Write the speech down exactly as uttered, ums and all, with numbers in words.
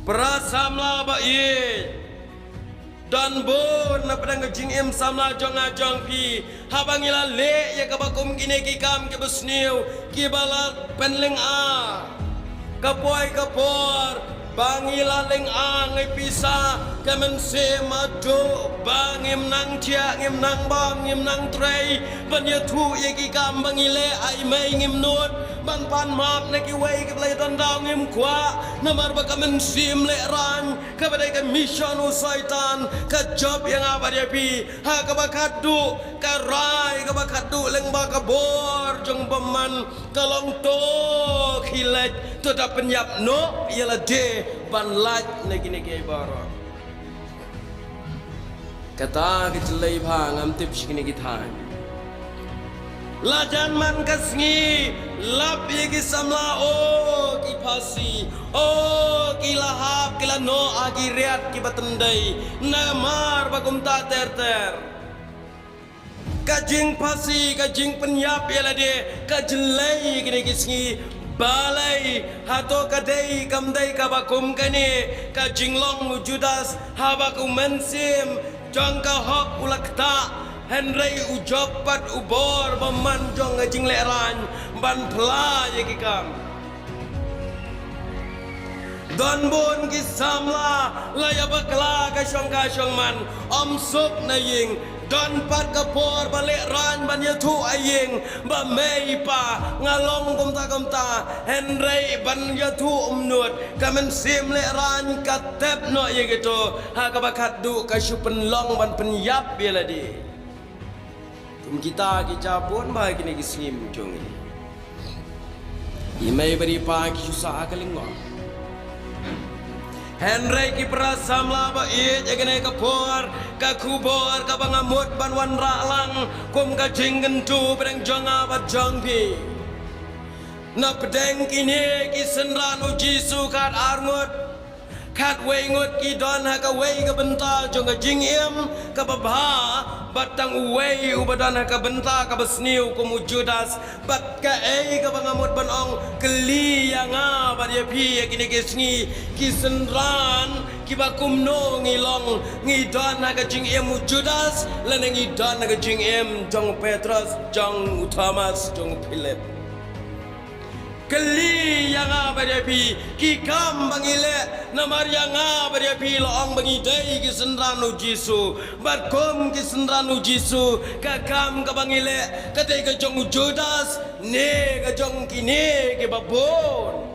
Para samla ba ïeit, don bun na pdeng ka jingim samla jong nga jong phi, haba ngi la leh ïa kaba kum kine ki kam kiba sniew, kiba la pynlynga. Ka poi ka por ba ngi la lynga ngi pisa, ka mynsiem haduh ba ngim nang thiah, ngim nang bam, ngim nang trei ban ïathuh ïa ki kam ba ngi leh. Ai mei ngim nud ban pan map na kiwei kiba la ïadon daw, ngim kwah, namar ba ka mynsiem lehraiñ, kaba dei ka mission u Soitan, ka jop ïa nga bad ïa phi ha kaba khatduh, ka rai kaba khatduh lyngba ka bor jong u bymman, ka long to khie leit, to da pynïap noh ïa lade ban lait na kine kiei baroh. Kata ka jyllei bha, ngam tip shi kine ki thaiñ. La jan man ka sngi, lap ïa ki samla, o ki phasi, o ki la hap, ki la noh ha ki riat kiba tyndei, namar ba kumta ter ter. Ka jingphasi, ka jingpynïap ïa lade, ka jyllei kine ki sngi. Balei, hato ka dei kam dei kaba kum kane ka jinglong u Judas, haba ka mynsiem jong ka hok u la ktah, hynrei u jop pat u bor bymman jong ka jinglehraiñ ban phla ïa ki kam. Don bun ki samla la ïa bakla ka shongkha shongman, ym suk na ïing. Don pat ka por ba lehraiñ ban ïathuh ha ïing ba mei pa nga long kumta kumta, hynrei ban ïathuh ym nud, ka mynsiem lehraiñ ka tep noh ïa kito, ha kaba khatduh ka shu pynlong ban pynïap ïa lade. Kum kita ki jabun ba ha kine ki sngi mynta jong ngi, i mei bad i pa ki shu sah ha ka lyngngoh. Hynrei ki para samla ba ïeit, ha kane ka por ka khubor kaba nga mut ban wanrah lang kum ka jingkyntu pdeng jong nga bad jong phi. Na pdeng kine ki synran u Jisu khat ar ngut, khat wei ngut ki don ha kawei ka bynta jong ka jingim kaba bha, bad tang uwei uba don ha ka bynta kaba sniew kum u Judas. Bad kaei kaba nga mut ban ong, kylli ïa nga bad ïa phi ha kine ki sngi, ki synran kiba kumno ngi long, ngi don ha ka jingim u Judas lane ngi don ha ka jingim jong u Petros, jong u Thomas, jong u Philip? Kylli ïa nga bad ïa phi, ki kam ba ngi leh, namar ïa nga bad ïa phi la ong ba ngi dei ki synran u Jisu. Bad kum ki synran u Jisu, ka kam kaba ngi leh ka dei ka jong u Judas ne ka jong kine kiba bun?